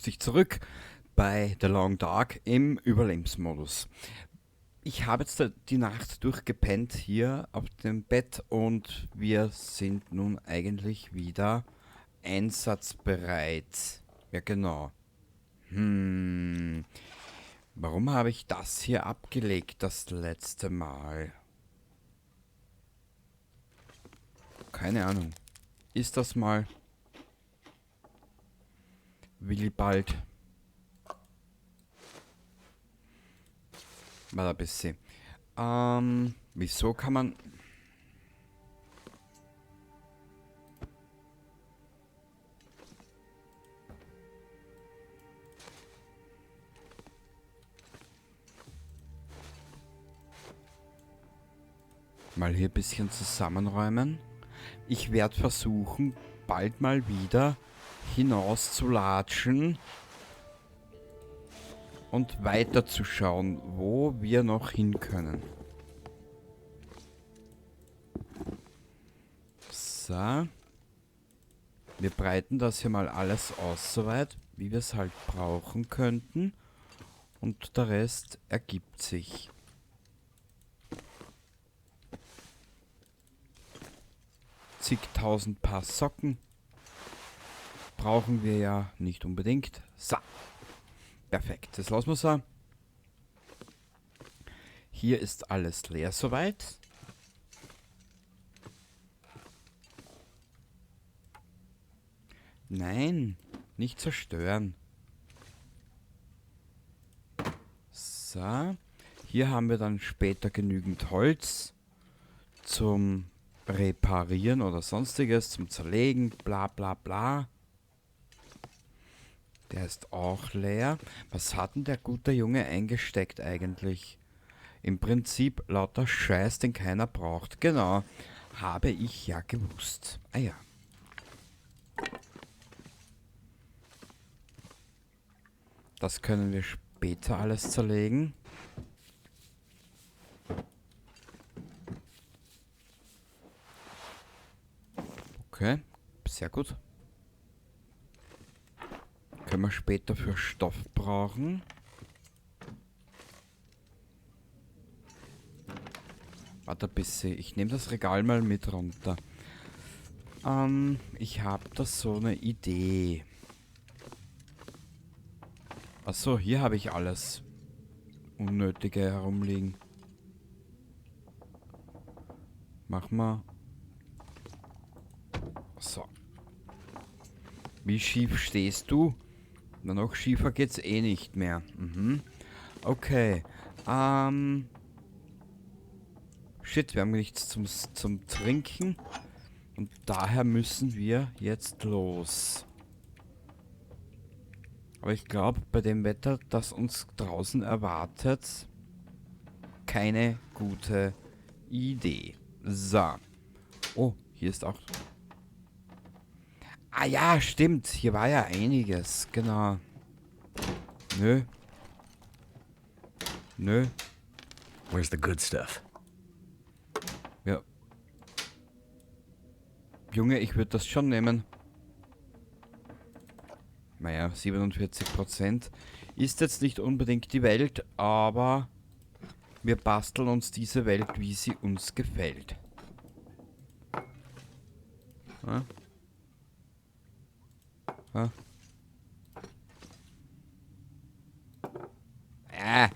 dich zurück bei The Long Dark im Überlebensmodus. Ich habe jetzt die Nacht durchgepennt hier auf dem Bett und wir sind nun eigentlich wieder einsatzbereit. Ja, genau. Warum habe ich das hier abgelegt das letzte Mal? Keine Ahnung. Ist das mal Willibald? Mal ein bisschen. Wieso kann man... mal hier ein bisschen zusammenräumen. Ich werde versuchen, bald mal wieder hinaus zu latschen und weiterzuschauen, wo wir noch hin können. So. Wir breiten das hier mal alles aus, soweit, wie wir es halt brauchen könnten. Und der Rest ergibt sich. Zigtausend Paar Socken brauchen wir ja nicht unbedingt. So. Perfekt, das lassen wir so. Hier ist alles leer soweit. Nein, nicht zerstören. So. Hier haben wir dann später genügend Holz zum Reparieren oder sonstiges, zum Zerlegen, bla bla bla. Der ist auch leer. Was hat denn der gute Junge eingesteckt eigentlich? Im Prinzip lauter Scheiß, den keiner braucht. Genau, habe ich ja gewusst. Ah ja. Das können wir später alles zerlegen. Okay, sehr gut. Können wir später für Stoff brauchen. Warte ein bisschen, ich nehme das Regal mal mit runter. Ich hab da so eine Idee. Achso, hier habe ich alles Unnötige herumliegen. Mach mal. So. Wie schief stehst du? Na, noch schiefer geht's eh nicht mehr. Okay. Shit, wir haben nichts zum Trinken. Und daher müssen wir jetzt los. Aber ich glaub, bei dem Wetter, das uns draußen erwartet, keine gute Idee. So. Oh, hier ist auch... Ah ja, stimmt. Hier war ja einiges. Genau. Nö. Nö. Where's the good stuff? Ja. Junge, ich würd das schon nehmen. Naja, 47% ist jetzt nicht unbedingt die Welt, aber wir basteln uns diese Welt, wie sie uns gefällt. Ja? Ja?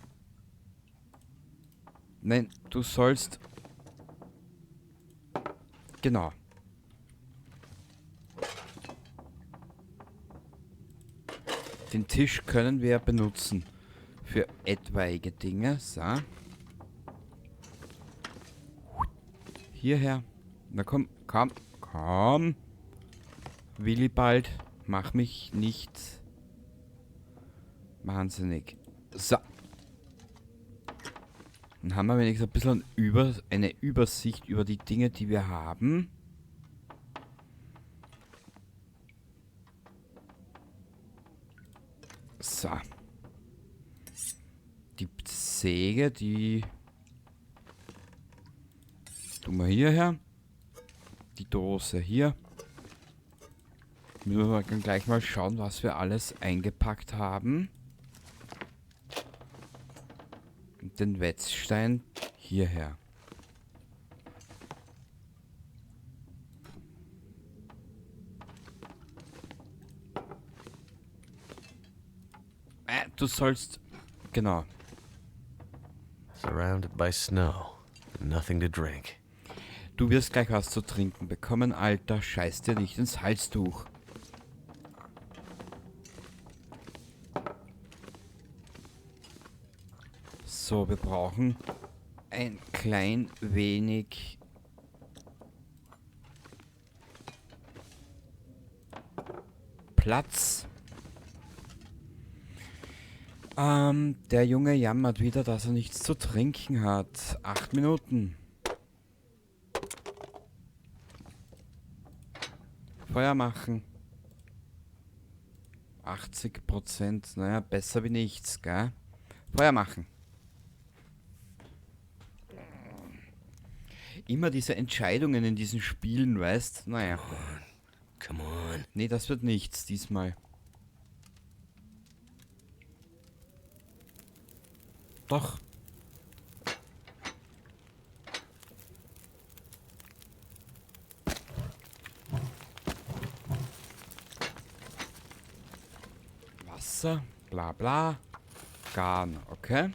Nein, du sollst... Genau. Den Tisch können wir benutzen für etwaige Dinge. So. Hierher. Na komm, komm, komm. Willibald, mach mich nicht wahnsinnig. So. Dann haben wir wenigstens ein bisschen eine Übersicht über die Dinge, die wir haben. So. Die Säge, die tun wir hierher. Die Dose hier. Müssen wir gleich mal schauen, was wir alles eingepackt haben. Und den Wetzstein hierher. Du sollst... Genau. Surrounded by snow. Nothing to drink. Du wirst gleich was zu trinken bekommen, Alter. Scheiß dir nicht ins Halstuch. So, wir brauchen ein klein wenig Platz. Der Junge jammert wieder, dass er nichts zu trinken hat. 8 Minuten. Feuer machen. 80%. Naja, besser wie nichts, gell? Feuer machen. Immer diese Entscheidungen in diesen Spielen, weißt? Naja. Come on. Come on. Nee, das wird nichts diesmal. Doch. Wasser, bla bla. Garn, okay.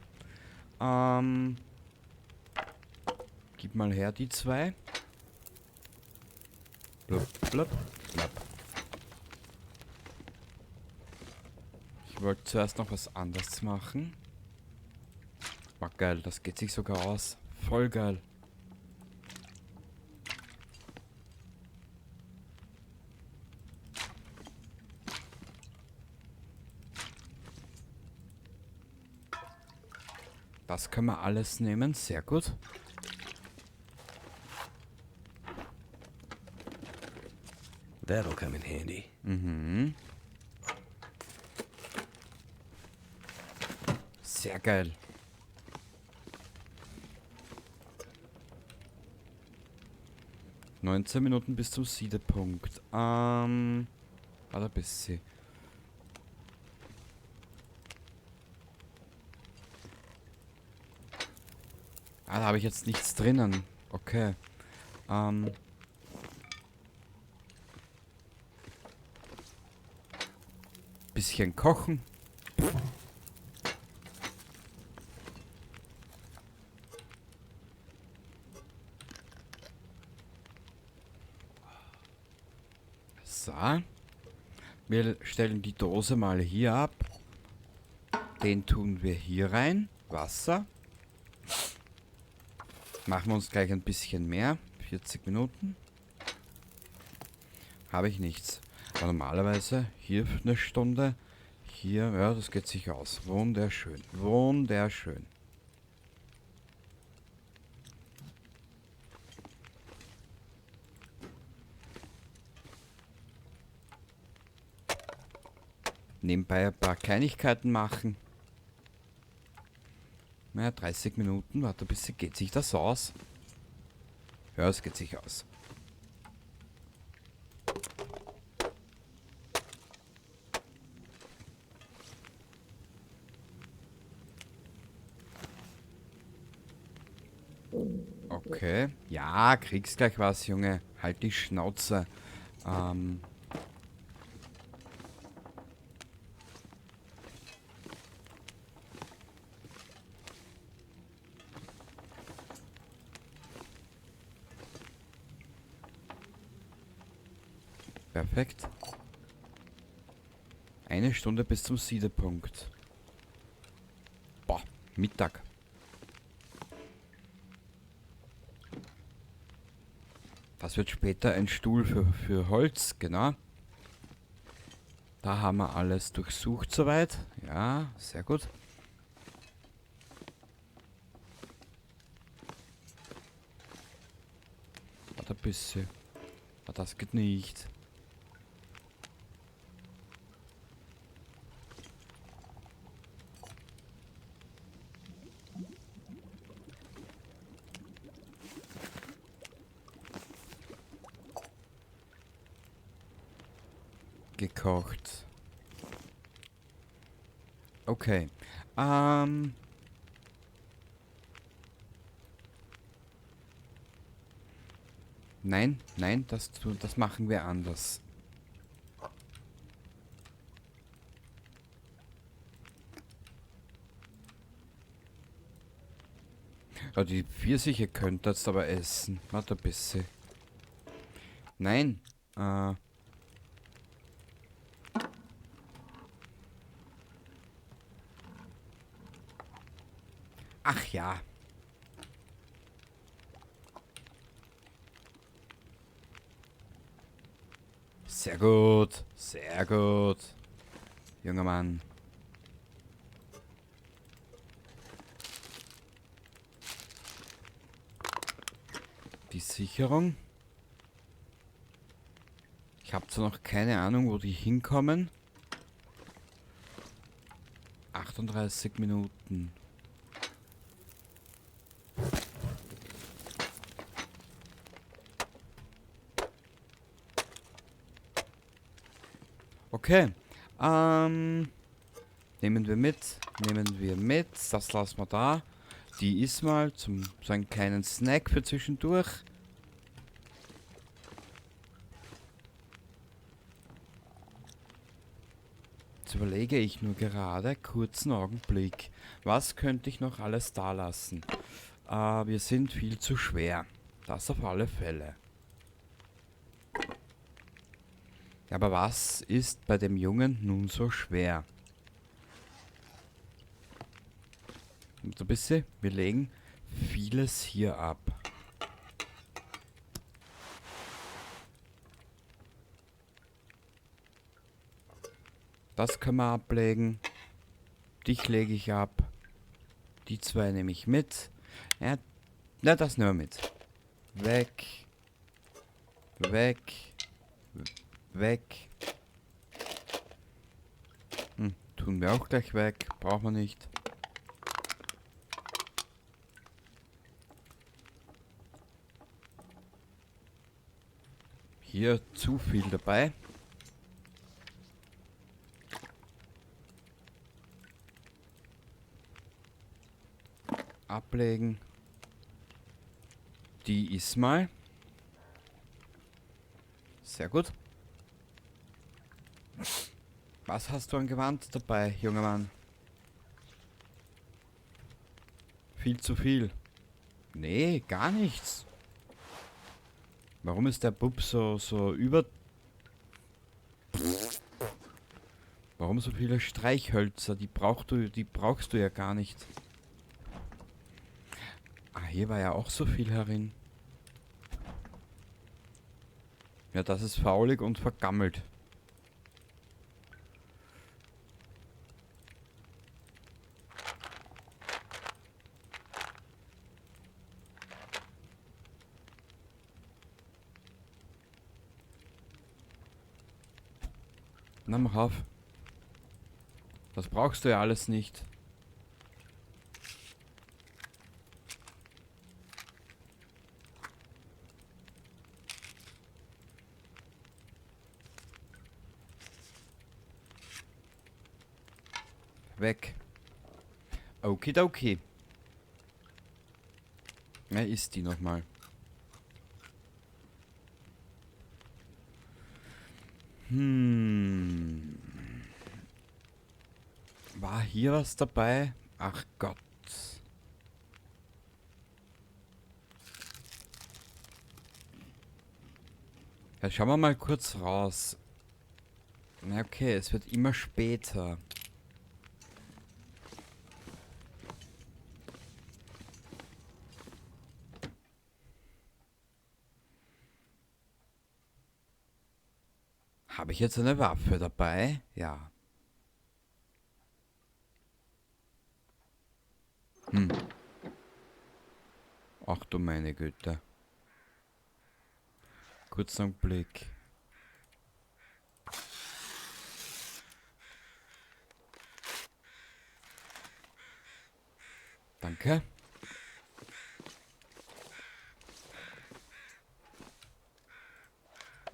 Gib mal her die 2. Blub, blub, blub. Ich wollte zuerst noch was anderes machen. War geil, das geht sich sogar aus. Voll geil. Das können wir alles nehmen, sehr gut. That'll come in handy. Sehr geil. 19 Minuten bis zum Siedepunkt. Warte ein bisschen. Ah, da habe ich jetzt nichts drinnen. Okay. Bisschen kochen. So. Wir stellen die Dose mal hier ab. Den tun wir hier rein. Wasser. Machen wir uns gleich ein bisschen mehr. 40 Minuten. Habe ich nichts. Aber normalerweise hier eine Stunde. Hier, ja, das geht sich aus. Wunderschön. Wunderschön. Nebenbei ein paar Kleinigkeiten machen. Naja, 30 Minuten. Warte ein bisschen. Geht sich das aus? Ja, es geht sich aus. Okay. Ja, kriegst gleich was, Junge. Halt die Schnauze. Perfekt. 1 Stunde bis zum Siedepunkt. Boah, Mittag. Das wird später ein Stuhl für Holz, genau. Da haben wir alles durchsucht soweit. Ja, sehr gut. Warte ein bisschen. Ah, das geht nicht. Gekocht. Okay. Nein, nein, das machen wir anders. Ja, die Pfirsiche könnt ihr jetzt aber essen. Warte ein bisschen. Nein. Ach ja. Sehr gut. Sehr gut. Junger Mann. Die Sicherung. Ich hab zwar noch keine Ahnung, wo die hinkommen. 38 Minuten. Okay. Nehmen wir mit. Nehmen wir mit. Das lassen wir da. Die ist mal zum so einen kleinen Snack für zwischendurch. Jetzt überlege ich nur gerade, kurzen Augenblick. Was könnte ich noch alles da lassen? Wir sind viel zu schwer. Das auf alle Fälle. Ja, aber was ist bei dem Jungen nun so schwer? Und ein bisschen, wir legen vieles hier ab. Das können wir ablegen. Dich lege ich ab. Die zwei nehme ich mit. Ja, na, das nehmen wir mit. Weg. Weg. Weg. Tun wir auch gleich weg. Brauchen wir nicht. Hier zu viel dabei. Ablegen. Die ist mal. Sehr gut. Was hast du an Gewand dabei, junger Mann? Viel zu viel. Nee, gar nichts. Warum ist der Bub so über... Warum so viele Streichhölzer? Die brauchst du ja gar nicht. Ah, hier war ja auch so viel herin. Ja, das ist faulig und vergammelt. Na, mach auf. Das brauchst du ja alles nicht. Weg. Okidoki. Na, ist die nochmal. War hier was dabei? Ach Gott. Ja, schauen wir mal kurz raus. Na okay, es wird immer später. Habe ich jetzt eine Waffe dabei? Ja. Ach du meine Güte. Kurzer Blick. Danke.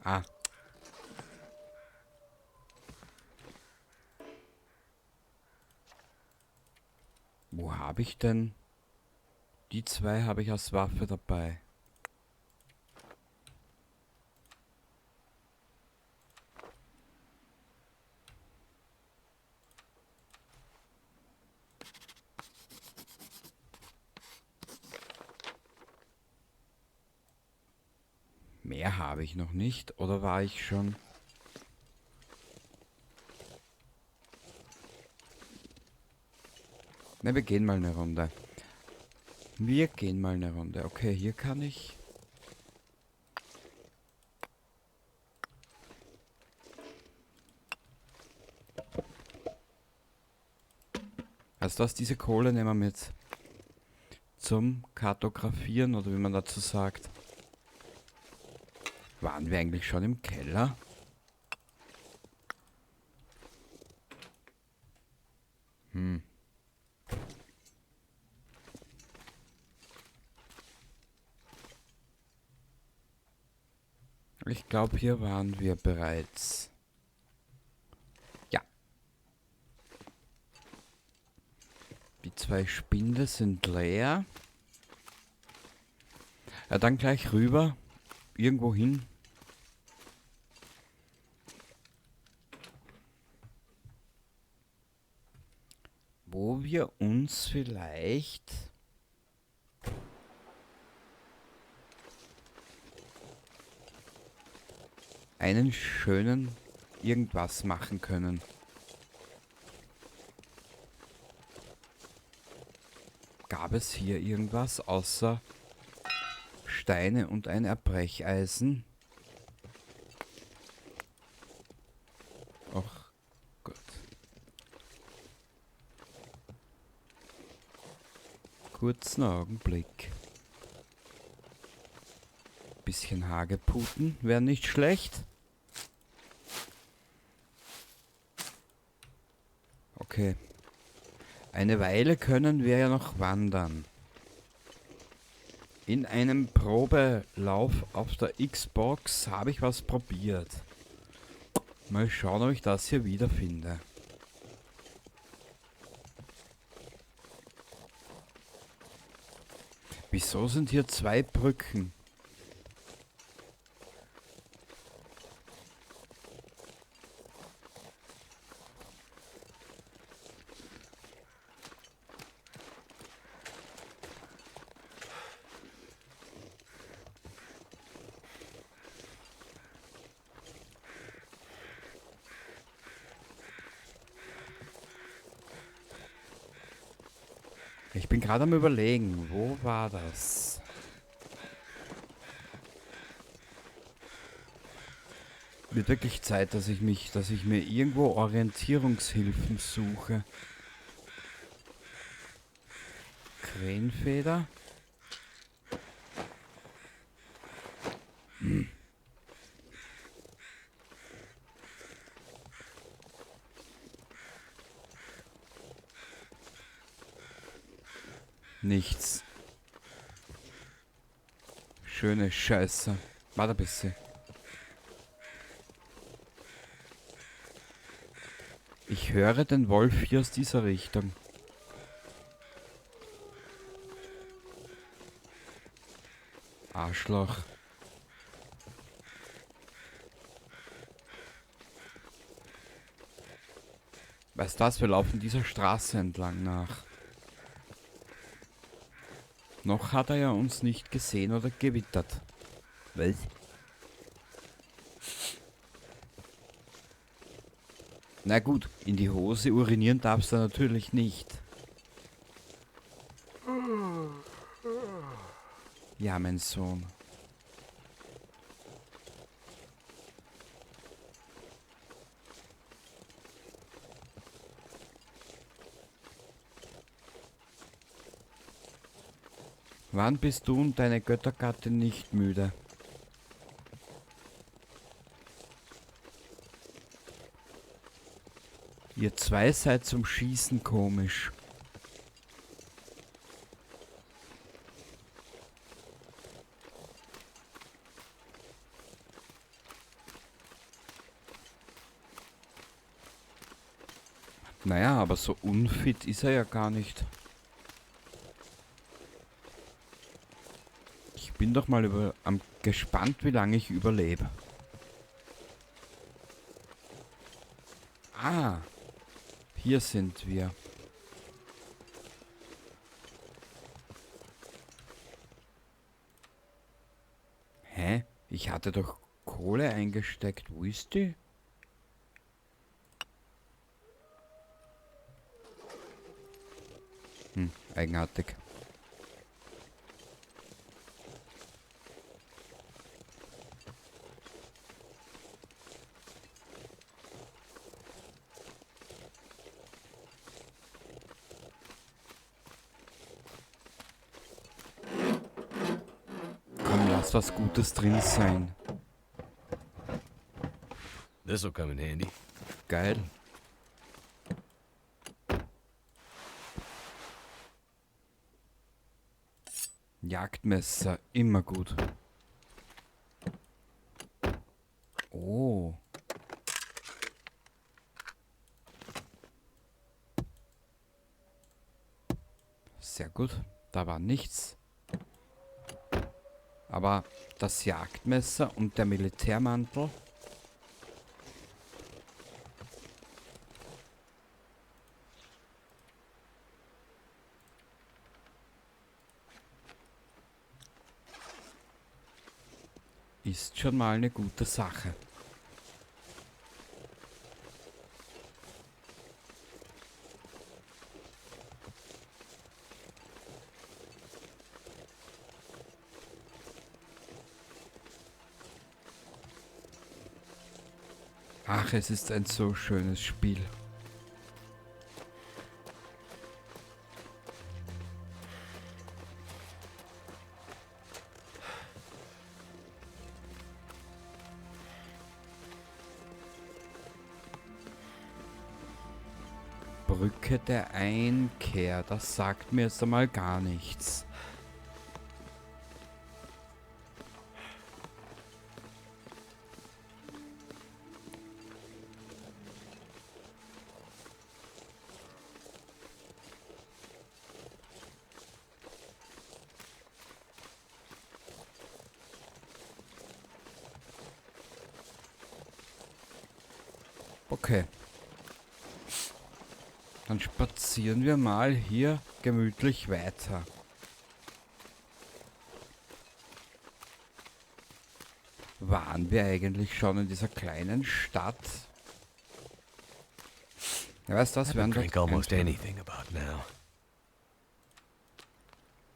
Ah. Wo habe ich denn? Die zwei habe ich als Waffe dabei. Mehr habe ich noch nicht, oder war ich schon? Na, wir gehen mal eine Runde. Wir gehen mal eine Runde. Okay, hier kann ich... Also das, diese Kohle nehmen wir mit. Zum Kartografieren, oder wie man dazu sagt. Waren wir eigentlich schon im Keller? Ich glaub, hier waren wir bereits. Ja. Die zwei Spinde sind leer. Ja, dann gleich rüber. Irgendwo hin. Wo wir uns vielleicht einen schönen irgendwas machen können. Gab es hier irgendwas außer Steine und ein Erbrecheisen? Och Gott. Kurzen Augenblick. Bisschen Hagebutten wäre nicht schlecht. Okay. Eine Weile können wir ja noch wandern. In einem Probelauf auf der Xbox habe ich was probiert. Mal schauen, ob ich das hier wiederfinde. Wieso sind hier zwei Brücken? Ich bin gerade am Überlegen, wo war das? Wird wirklich Zeit, dass ich mir irgendwo Orientierungshilfen suche. Krähenfeder. Nichts. Schöne Scheiße. Warte ein bisschen. Ich höre den Wolf hier aus dieser Richtung. Arschloch. Weißt du was? Wir laufen dieser Straße entlang nach. Noch hat er ja uns nicht gesehen oder gewittert. Was? Na gut, in die Hose urinieren darfst du natürlich nicht. Ja, mein Sohn. Wann bist du und deine Göttergattin nicht müde? Ihr zwei seid zum Schießen komisch. Naja, aber so unfit ist er ja gar nicht. Ich bin doch mal gespannt, wie lange ich überlebe. Ah, hier sind wir. Hä? Ich hatte doch Kohle eingesteckt. Wo ist die? Hm, eigenartig. Komm, lass was Gutes drin sein. This'll come in handy. Geil. Jagdmesser, immer gut. Oh. Sehr gut. Da war nichts. Aber das Jagdmesser und der Militärmantel. Ist schon mal eine gute Sache. Ach, es ist ein so schönes Spiel. Brücke der Einkehr, das sagt mir jetzt einmal gar nichts. Okay. Dann spazieren wir mal hier gemütlich weiter. Waren wir eigentlich schon in dieser kleinen Stadt? Ja, weißt du was? I Wir werden drink dort almost einfach anything about now.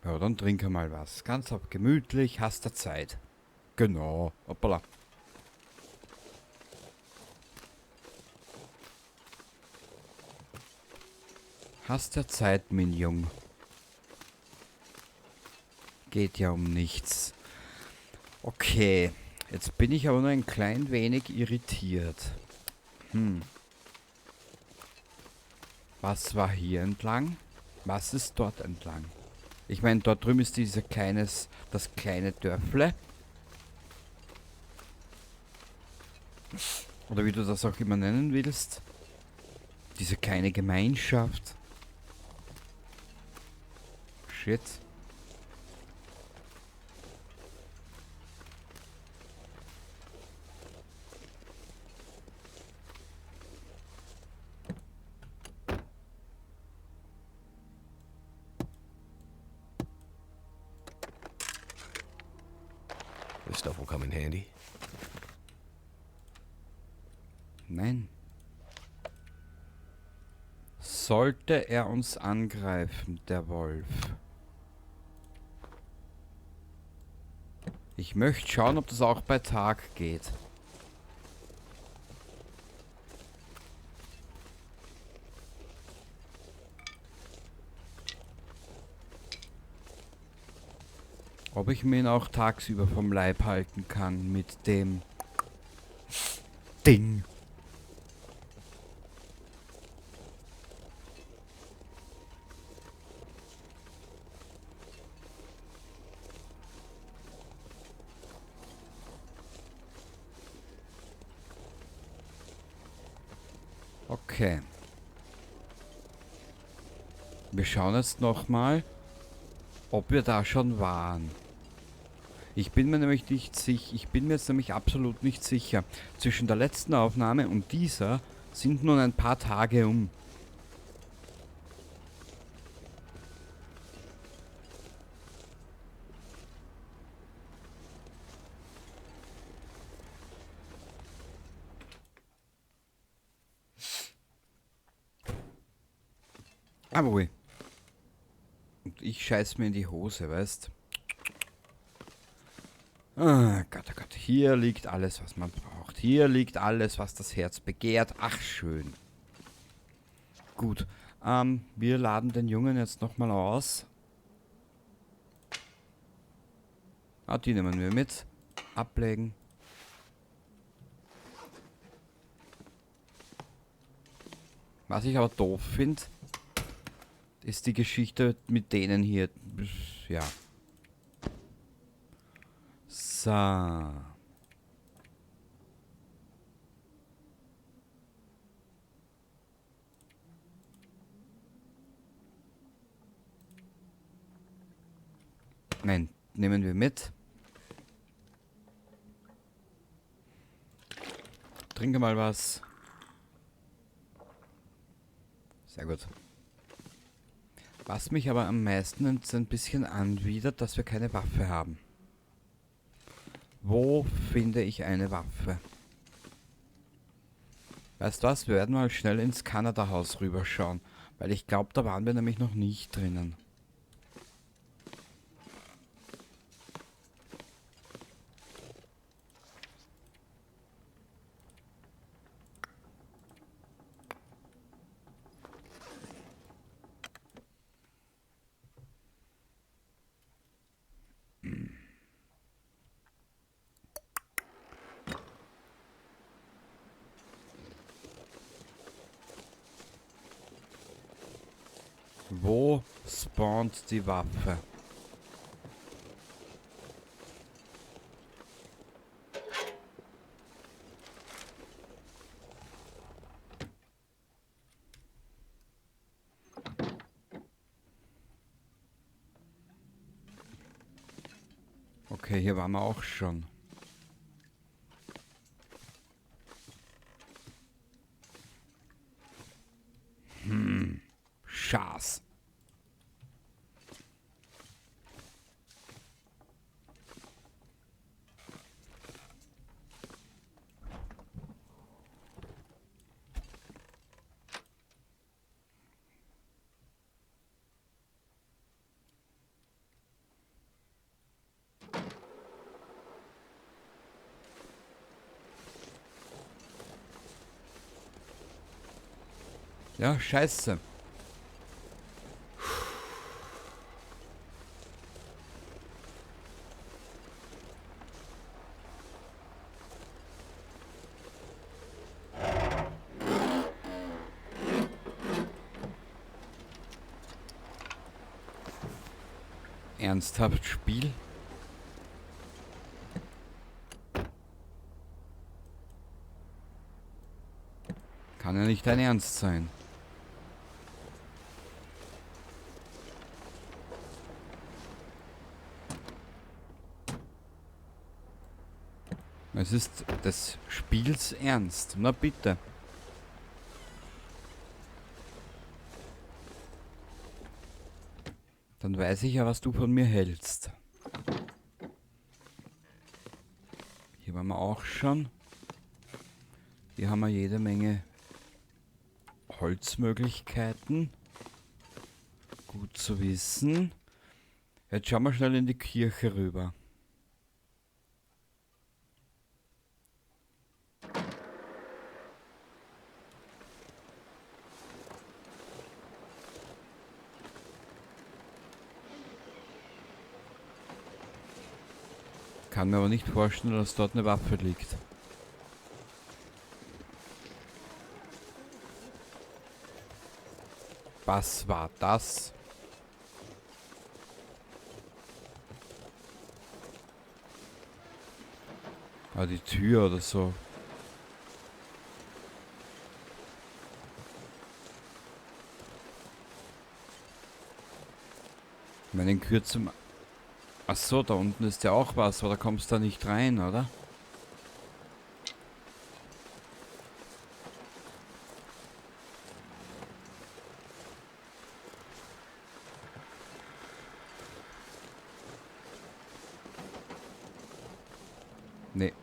Ja, dann trinke mal was. Ganz gemütlich, hast du Zeit. Genau. Hoppala. Hast ja Zeit, mein Jung. Geht ja um nichts. Okay, jetzt bin ich aber nur ein klein wenig irritiert. Was war hier entlang? Was ist dort entlang? Ich meine, dort drüben ist das kleine Dörfle. Oder wie du das auch immer nennen willst. Diese kleine Gemeinschaft. Shit. This stuff will come in handy. Nein. Sollte er uns angreifen, der Wolf? Ich möchte schauen, ob das auch bei Tag geht. Ob ich mir ihn auch tagsüber vom Leib halten kann mit dem Ding. Okay. Wir schauen jetzt nochmal, ob wir da schon waren. Ich bin mir nämlich nicht sicher, ich bin mir jetzt nämlich absolut nicht sicher. Zwischen der letzten Aufnahme und dieser sind nun ein paar Tage um. Aber ui. Und ich scheiß mir in die Hose, weißt? Ah, Gott, oh Gott. Hier liegt alles, was man braucht. Hier liegt alles, was das Herz begehrt. Ach, schön. Gut. Wir laden den Jungen jetzt nochmal aus. Ah, die nehmen wir mit. Ablegen. Was ich aber doof find, ist die Geschichte mit denen hier. Ja. So. Nein, nehmen wir mit. Trinke mal was. Sehr gut. Was mich aber am meisten jetzt ein bisschen anwidert, dass wir keine Waffe haben. Wo finde ich eine Waffe? Weißt du was? Wir werden mal schnell ins Kanada-Haus rüberschauen. Weil ich glaub, da waren wir nämlich noch nicht drinnen. Wo spawnt die Waffe? Okay, hier waren wir auch schon. Schaß. Ja, scheiße. Ernsthaft Spiel? Kann ja nicht dein Ernst sein. Es ist des Spiels Ernst. Na bitte. Dann weiß ich ja, was du von mir hältst. Hier waren wir auch schon. Hier haben wir jede Menge Holzmöglichkeiten. Gut zu wissen. Jetzt schauen wir schnell in die Kirche rüber. Kann mir aber nicht vorstellen, dass dort eine Waffe liegt. Was war das? Ah, die Tür oder so. Ich meine, in kürzem Ach so, da unten ist ja auch was, aber da kommst du da nicht rein, oder? Nee.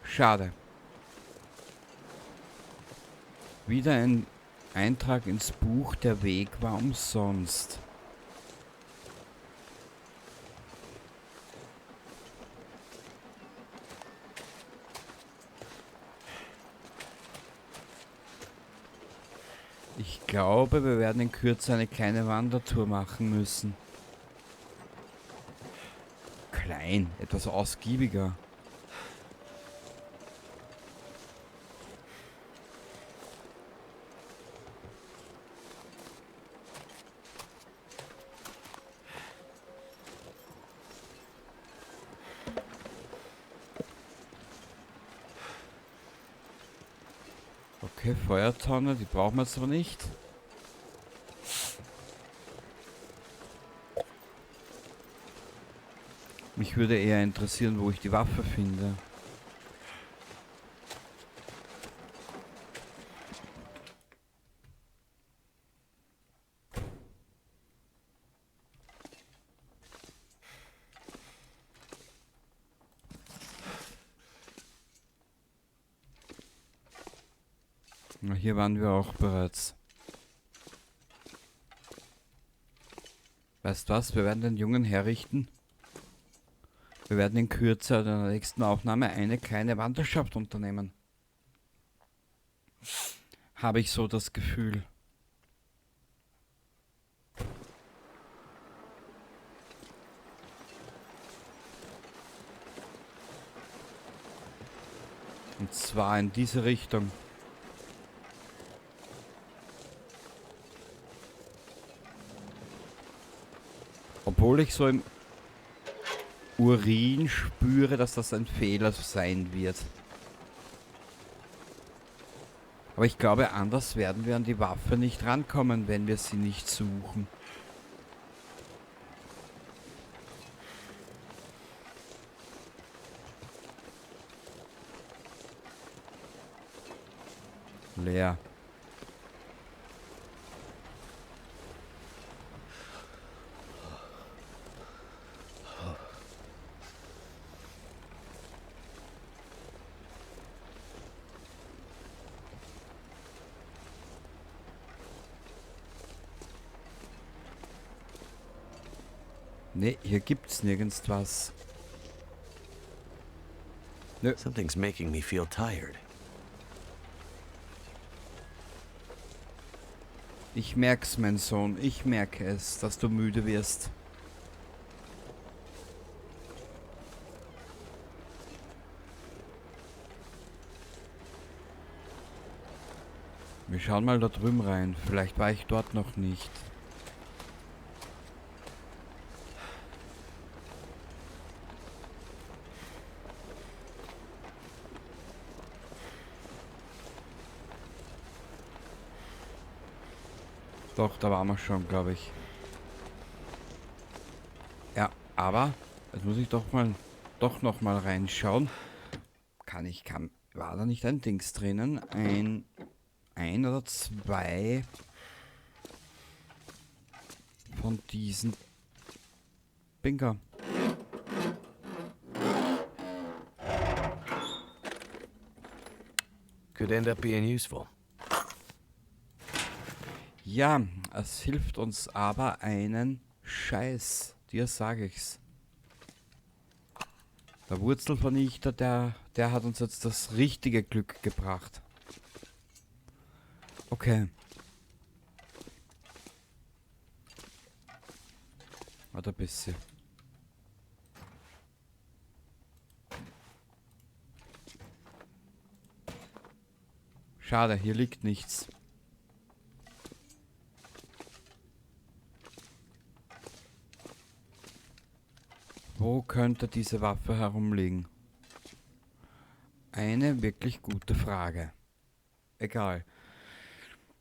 Schade. Wieder ein Eintrag ins Buch, der Weg war umsonst. Ich glaube, wir werden in Kürze eine kleine Wandertour machen müssen. Klein, etwas ausgiebiger. Okay, Feuertonne, die brauchen wir jetzt aber nicht. Mich würde eher interessieren, wo ich die Waffe finde. Na, hier waren wir auch bereits. Weißt du was? Wir werden den Jungen herrichten. Wir werden in Kürze in der nächsten Aufnahme eine kleine Wanderschaft unternehmen. Habe ich so das Gefühl. Und zwar in diese Richtung. Obwohl ich so im Urin spüre, dass das ein Fehler sein wird. Aber ich glaube, anders werden wir an die Waffe nicht rankommen, wenn wir sie nicht suchen. Leer. Ne, hier gibt's nirgends was. Nö. Something's making me feel tired. Ich merk's, mein Sohn. Ich merke es, dass du müde wirst. Wir schauen mal da drüben rein. Vielleicht war ich dort noch nicht. Doch, da waren wir schon, glaub ich. Ja, aber jetzt muss ich doch noch mal reinschauen. War da nicht ein Dings drinnen? Ein oder zwei von diesen Bingo. Could end up being useful. Ja, es hilft uns aber einen Scheiß. Dir sag ich's. Der Wurzelvernichter, der hat uns jetzt das richtige Glück gebracht. Okay. Warte ein bisschen. Schade, hier liegt nichts. Wo könnte diese Waffe herumliegen? Eine wirklich gute Frage. Egal.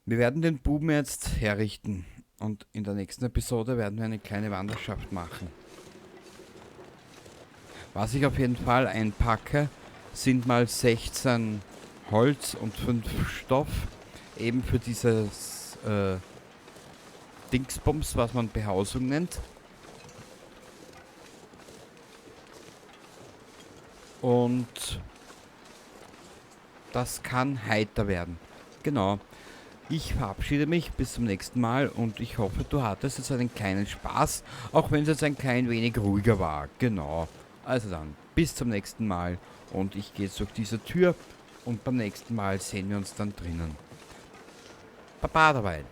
Wir werden den Buben jetzt herrichten. Und in der nächsten Episode werden wir eine kleine Wanderschaft machen. Was ich auf jeden Fall einpacke, sind mal 16 Holz und 5 Stoff. Eben für dieses Dingsbums, was man Behausung nennt. Und das kann heiter werden. Genau. Ich verabschiede mich bis zum nächsten Mal und ich hoffe, du hattest jetzt einen kleinen Spaß, auch wenn es jetzt ein klein wenig ruhiger war. Genau. Also dann, bis zum nächsten Mal und ich gehe jetzt durch diese Tür und beim nächsten Mal sehen wir uns dann drinnen. Baba dabei.